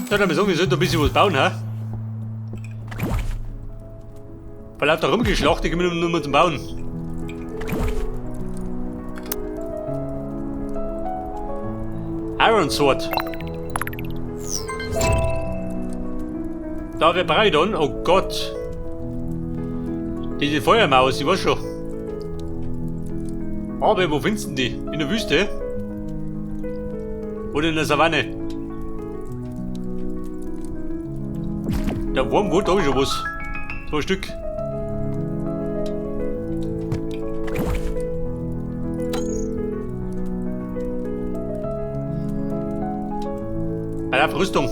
Soll ich mal sagen, wir sollten ein bisschen was bauen, hä? Weil lauter rumgeschlacht, ich komme nur mal zum Bauen. Iron Sword. Da, wir brauchen. Oh Gott. Diese Feuermaus, ich weiß schon. Aber wo findest du die? In der Wüste? Oder in der Savanne? Der Wurmwood, da hab ich schon was. 2 Stück. Bei der Rüstung.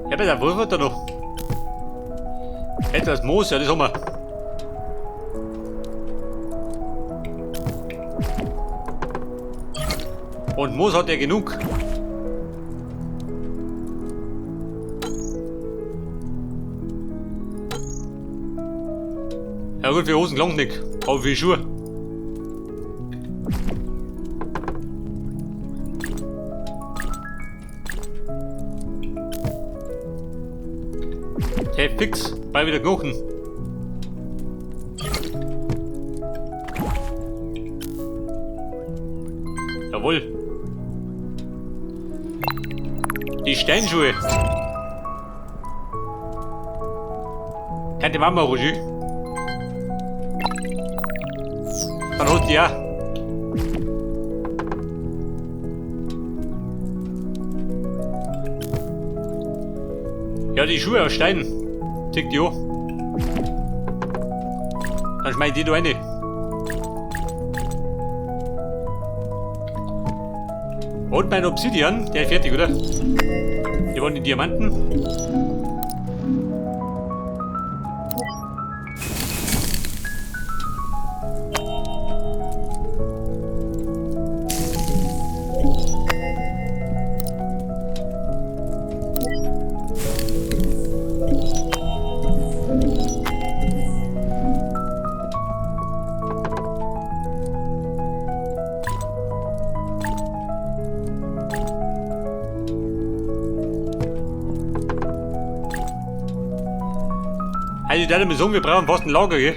Ja, bei der Wolf hat er noch etwas Moos, ja, das haben wir. Und Moos hat er genug. Ja gut, für Hosen gelangt nicht, aber für die Schuhe. Hey, fix, bei wieder Knochen. Jawohl. Die Steinschuhe. Keine Mama, Roger. Dann holt die ja. Ja, die Schuhe aus Stein. Tick die an. Dann schmeiß ich die da rein. Und mein Obsidian, der ist fertig, oder? Hier waren die Diamanten. Also ich dachte mir so, wir brauchen fast ein Lager, gell?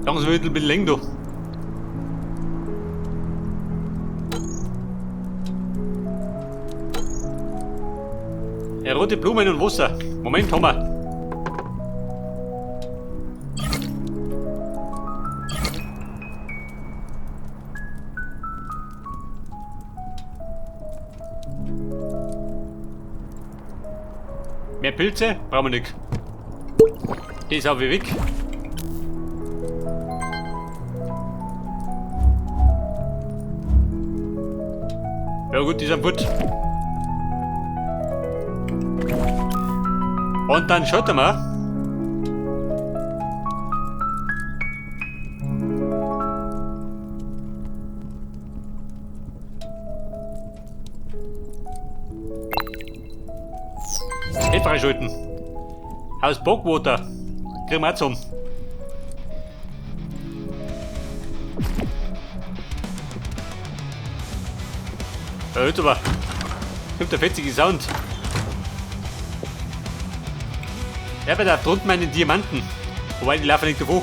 Langsam wird es ein bisschen länger da. Ja, rote Blumen und Wasser. Moment, haben wir. Mehr Pilze brauchen wir nicht. Die ist auch wieder weg. Ja gut, die sind gut. Und dann schaut mal. Freischalten. Haus Bogwater. Kriegen wir auch zusammen. Ja, jetzt aber. Kommt der fetzige Sound. Ja, bei der drunten meine Diamanten. Wobei, die laufen nicht davor.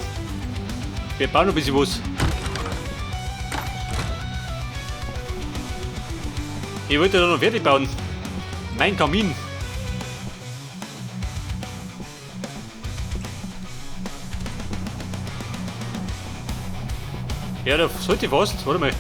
Wir bauen noch ein bisschen was. Ich wollte da noch fertig bauen. Mein Kamin. Ja, da sollte ich fast. Warte mal.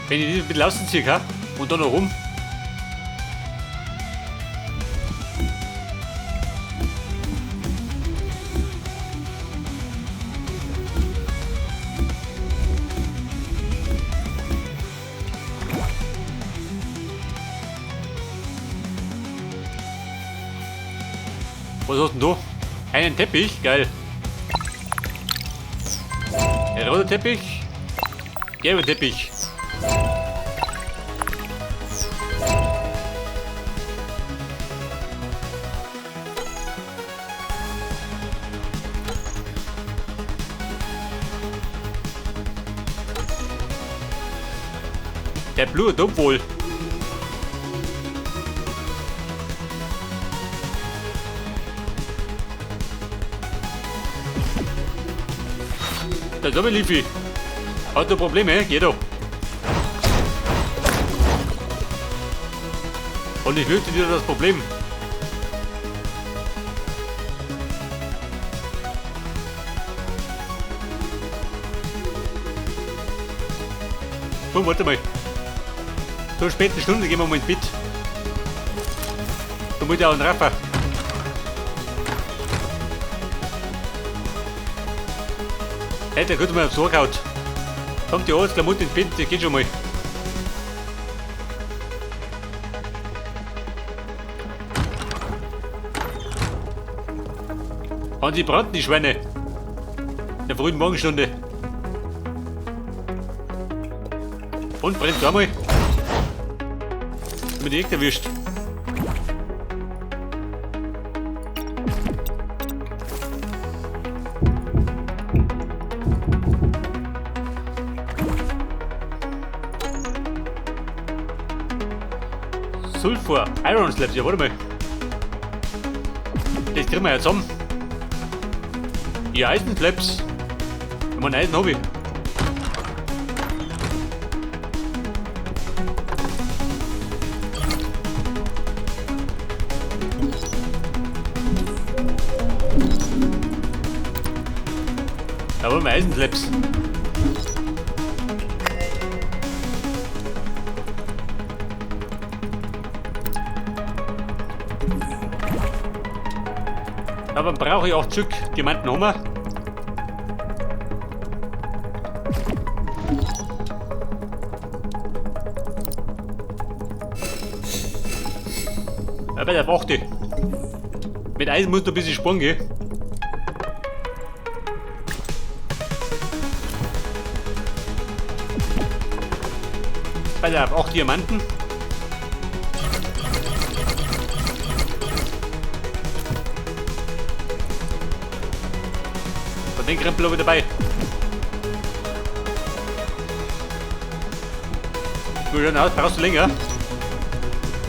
Wenn ich die ein bisschen ausziehe, ha? Und dann noch rum. Was hast denn du? Einen Teppich? Geil. Ein roter Teppich. Gelber Teppich. Der blutet obwohl. Da ist Leafy. Hat du Probleme? Geh doch. Und ich löse dir das Problem. Oh, warte mal. Zur späten Stunde gehen wir mal ins Bett. Da muss ich auch einen Raffer. Hey, der könnte mal aufs Ohr gehauen. Kommt die Klamotten ins Bett, das geht schon mal. Und die brannten die Schweine. In der frühen Morgenstunde. Und brennt einmal. Hab mich direkt erwischt. Sulfur, Iron Slabs, ja warte mal. Das kriegen wir ja zusammen. Die Eisenslabs. Ich meine, Eisen hab ich. Da wollen wir Eisenslabs. Aber brauche ich auch Stück Diamanten haben wir. Aber der braucht die. Mit Eisen muss noch ein bisschen sparen gehen. Bei der 8 Diamanten. Und den Krempel habe ich dabei. Wie schon aus, brauchst du länger?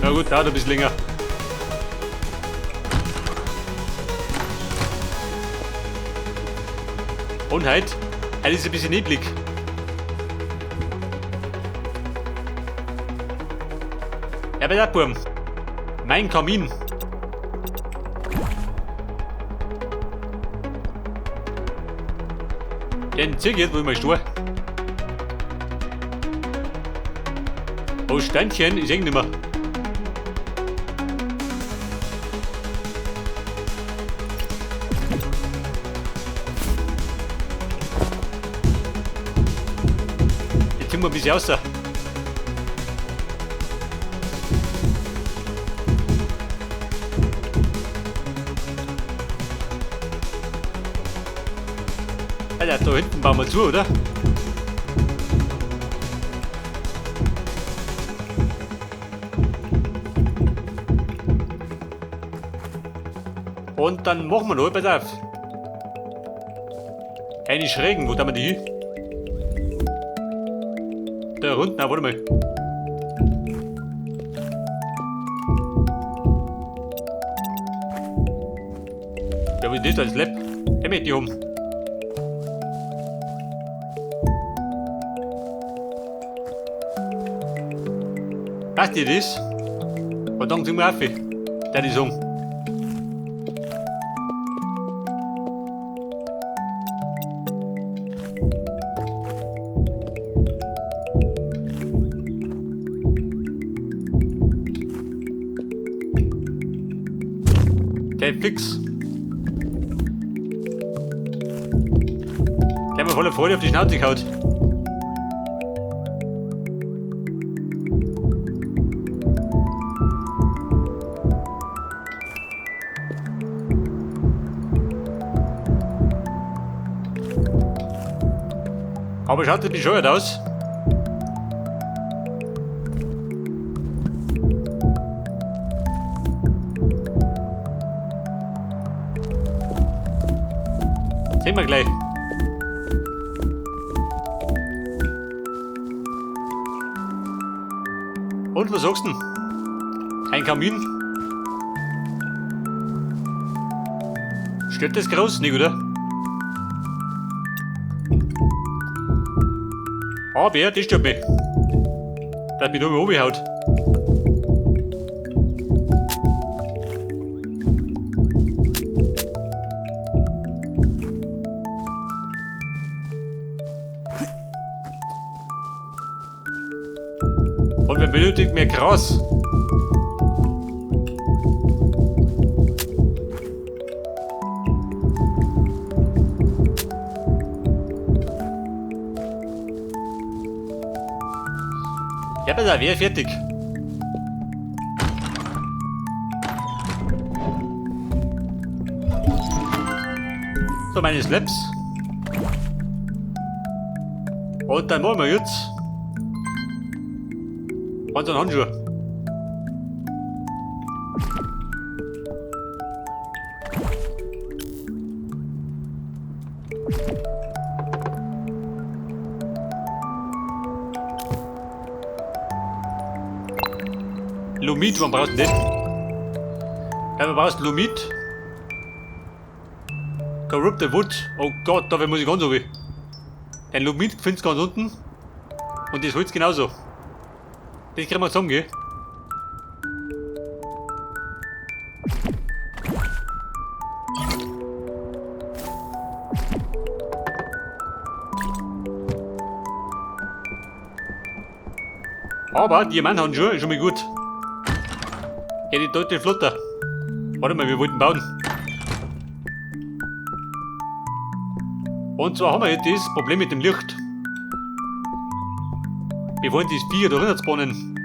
Na gut, dauert ein bisschen länger. Und heute ist es ein bisschen neblig. Ja, bei der Burm. Mein Kamin. Den zieh ich jetzt, wo ich mal stehe. Oh, Steinchen, ich seh nicht mehr. Jetzt sind wir ein bisschen außer. Alter, da hinten bauen wir zu, oder? Und dann machen wir noch, pass auf. Eine Schrägen, wo tun wir die hin? Da unten, na, warte mal. Ja, wie ist das als Lab? Der möchte ich um. Passt dir das? Und dann sind wir auf. Der ist um. Der fix. Der hat mir voller Freude auf die Schnauze gehauen. Aber schaut das bescheuert aus. Sehen wir gleich. Und was sagst du denn? Ein Kamin? Stört das groß nicht, oder? Aber das stört mich. Dass mich da mal runterhaut. Und wir benötigen mehr Gras. Ja, pass auf, wäre fertig. So, meine Slaps. Und dann machen wir jetzt unseren Handschuh. Lumit, wann brauchst du denn den? Ja, wir brauchen Lumit. Corrupted Wood. Oh Gott, dafür muss ich ganz runter. Den Lumit findest du ganz unten. Und das Holz genauso. Das kriegen wir zusammen, gell? Aber Diamanthandschuhe ist schon mal gut. Geht die deutlich flotter. Warte mal, wir wollten bauen. Und zwar haben wir jetzt das Problem mit dem Licht. Wir wollen das Bier da drinnen spawnen.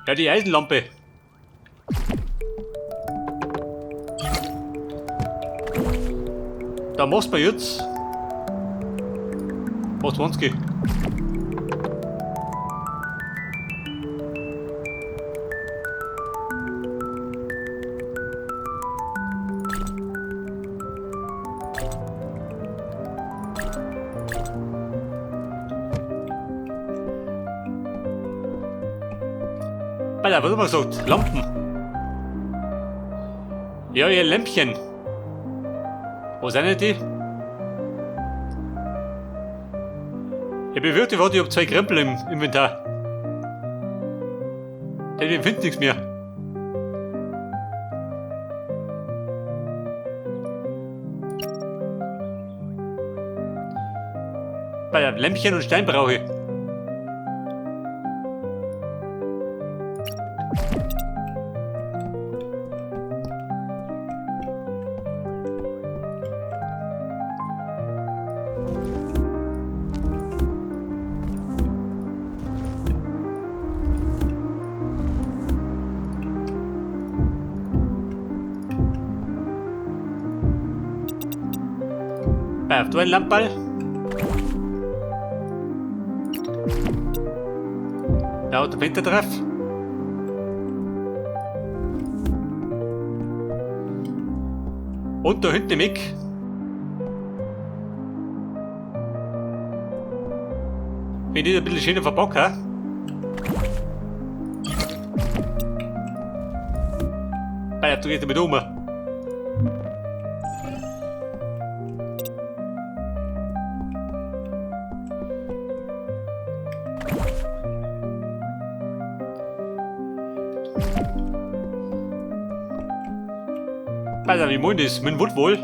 Ja, die Eisenlampe. Da machst du jetzt. Was 20? Alter, was haben wir gesagt? Lampen. Ja, ihr Lämpchen. Wo sind denn die? Ich befürchte, warte, ich hab 2 Krempel im Inventar. Denn wir finden nichts mehr. Bei Lämpchen und Stein brauche ich. Auf du ein Lammball. Ja, der Wintertreff. Und da hinten im Eck. Wenn ich das ein bisschen schöner verpacke. Bei, du gehst damit um. Alter, wie moin ist? Mit Wood wohl?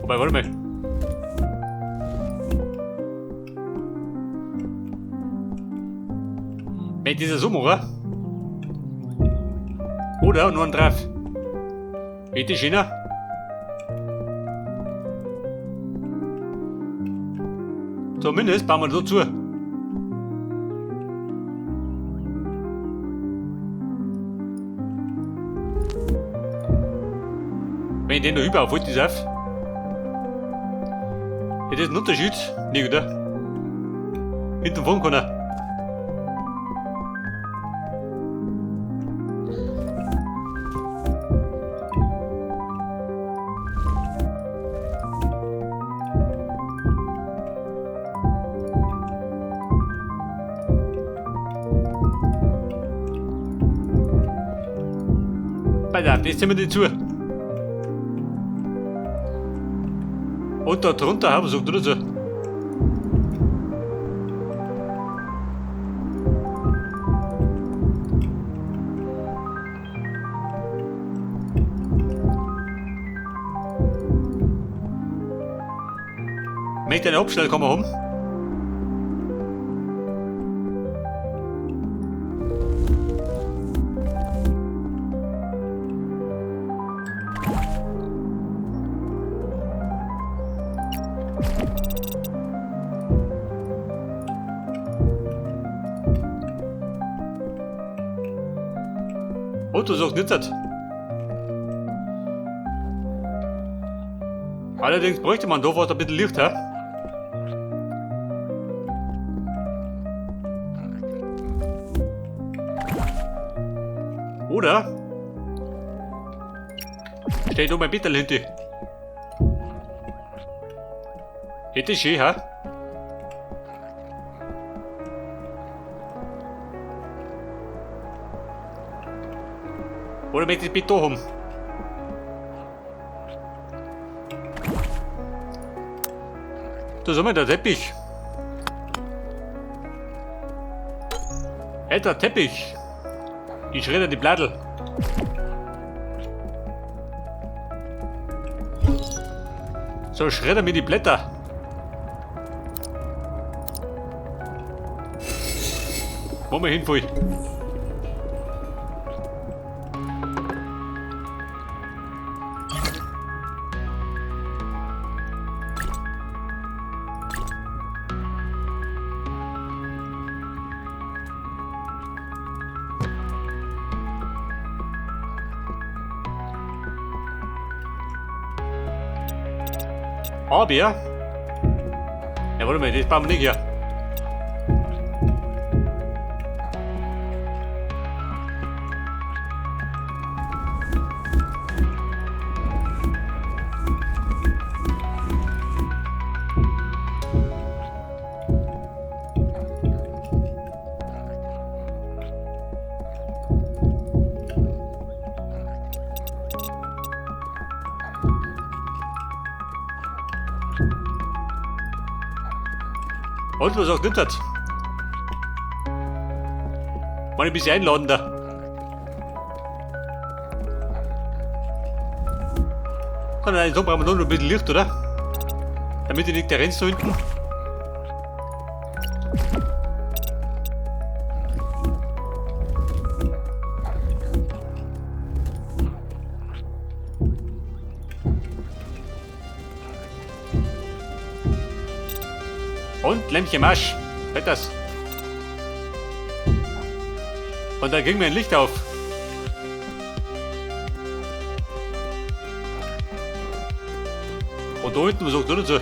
Wobei, warte mal. Mit dieser Summe, oder? Oder nur ein Treff. Bitte schöner. Zumindest bauen wir so zu. Wenn ich den da überhaupt wollte, das auf. Ja, das ist ein Unterschied. Nee, oder? Hinten fahren kann er. Pass auf, das ziehen wir nicht zu. Und da drunter haben wir so oder so. Möchte eine Abstellkammer haben? Und du sagst nicht. Allerdings bräuchte man da was ein bisschen Licht, hä? Oder? Steht da mein Bitterl hinter. Geht das schön, hä? Oder möchte ich das Bett da haben? Da ist einmal der Teppich. Alter Teppich. Ich schredder die Bladel. So, schredder mir die Blätter. Wo wir hinfahren. Aber, ja, warte mal, das bauen wir nicht hier. Und was auch nicht hat. Mal ein bisschen einladen da. Nein, nein, so brauchen wir nur noch ein bisschen Licht, oder? Damit ich nicht der rennst da hinten. Und Lämmchen Marsch. Fällt das. Und da ging mir ein Licht auf. Und da hinten, was sagt der dazu?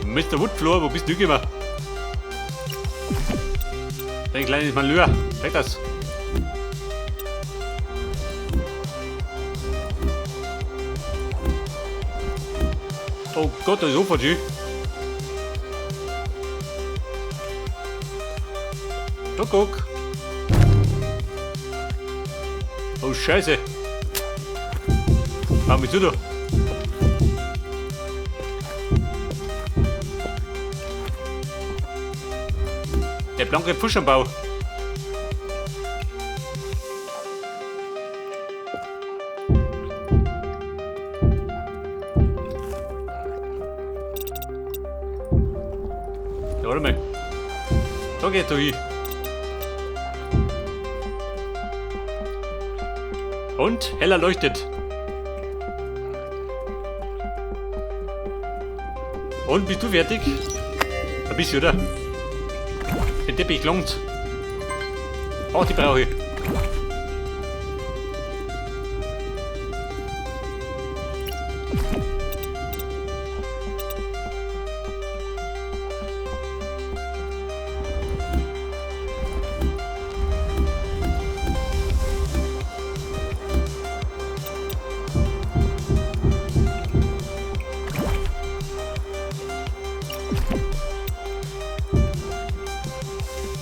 Mr. Woodfloor, wo bist du gekommen? Dein kleines Malheur, zeig das. Oh Gott, das ist so falsch. Guck, guck. Oh Scheiße. Hau mich zu da. Der blanke Fusch am Bau. Ja, warte mal. Da geht da hin. Und heller leuchtet. Und bist du fertig? Ein bisschen, oder? Den Teppich langt. Auch die brauche ich.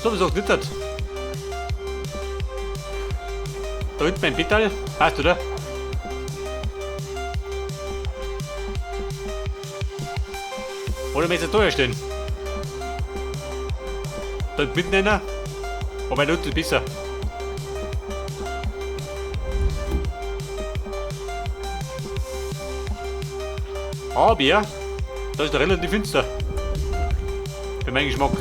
So, wie es auch glitzert. Da hinten mein Bettal. Passt, oder? Oder möchtest du da herstellen? Da hinten mitten einer. Aber da unten ist besser. Aber da ist doch relativ finster. Für meinen Geschmack.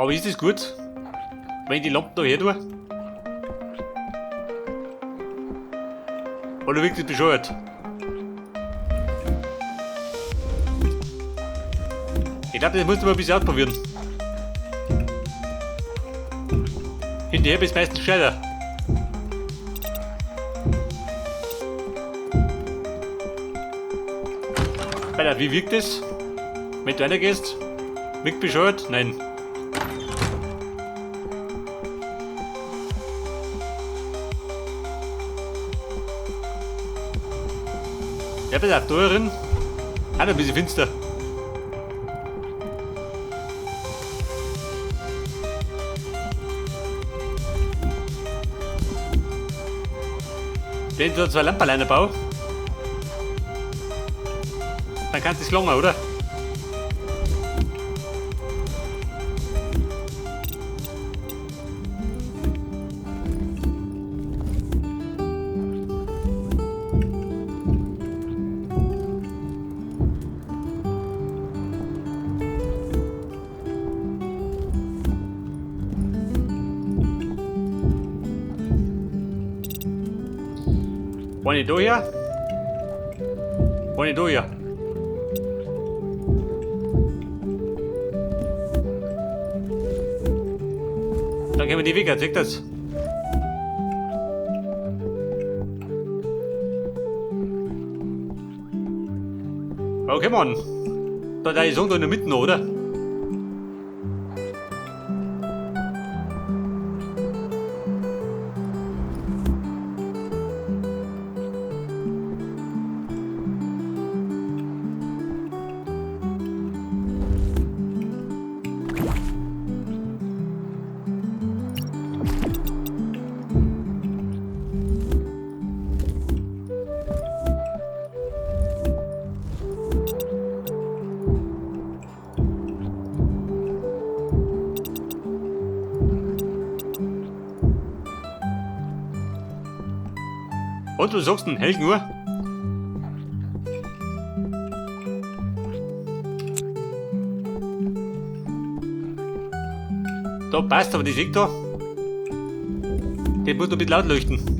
Aber ist es gut, wenn ich die Lampen da her tue? Oder wirkt das bescheuert? Ich glaube, das musst du mal ein bisschen ausprobieren. Hinterher bist du meistens gescheiter. Alter, wie wirkt das? Wenn du reingehst? Wirkt bescheuert? Nein. Ja, pass auf, da drin. Auch noch ein bisschen finster. Wenn ich da zwei Lampen alleine baue, dann kannst du es lange, oder? Eine da her. Eine da her. Dann können wir die Wege, zeig das. Okay, Mann. Da ist die Sonne in der Mitte noch, oder? Und du sagst, hell nur. Da passt aber die Sieg da. Den muss noch ein bisschen laut leuchten.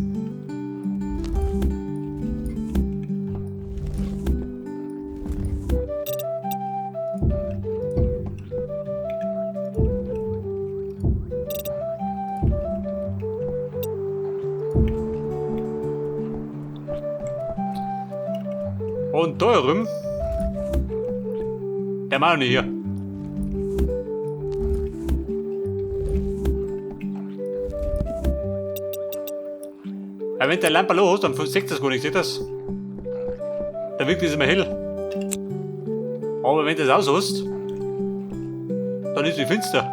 Und da herum, der Mann hier. Aber wenn der Lampe los, dann sieht das gar nicht, seht das? Da wirkt es immer hell. Aber wenn das aus hast, dann ist es finster.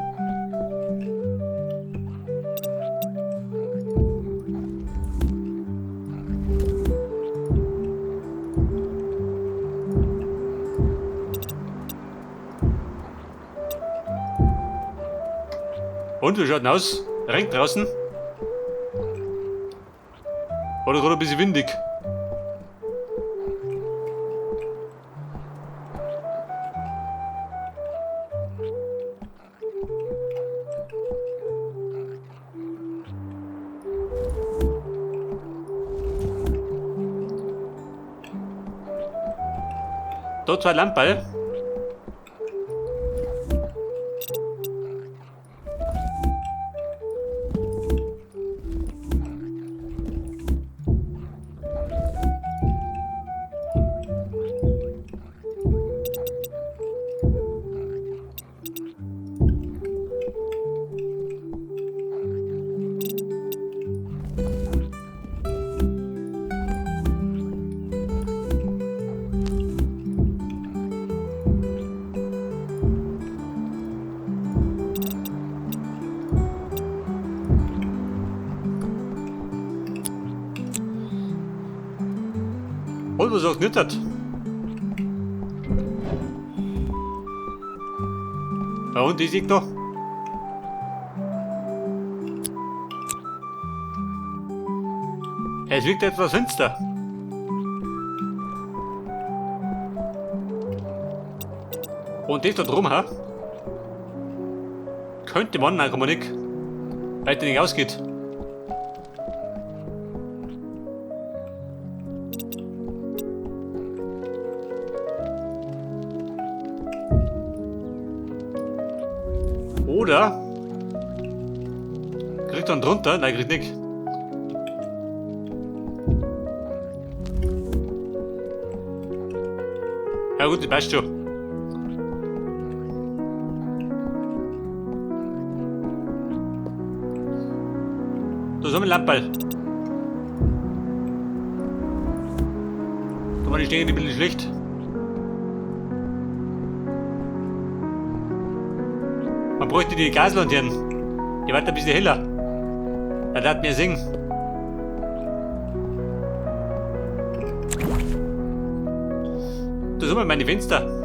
Und wie schaut denn aus? Regnet draußen? Oder gerade ein bisschen windig? Da zwei Lamperl. Und was auch nicht hat. Ja, und die sieht noch. Es wirkt etwas finster. Und das da drum, ha? Könnte man, nein, kann man nicht. Weil der nicht ausgeht. Oder kriegt dann drunter? Nein, kriegt nicht. Ja gut, das passt schon. Da ist ein Lamperl. Da war die Stänge ein bisschen schlecht. Man bräuchte die Gaslanternen. Die war ein bisschen heller. Da hat mir singen. Da sind wir meine Fenster.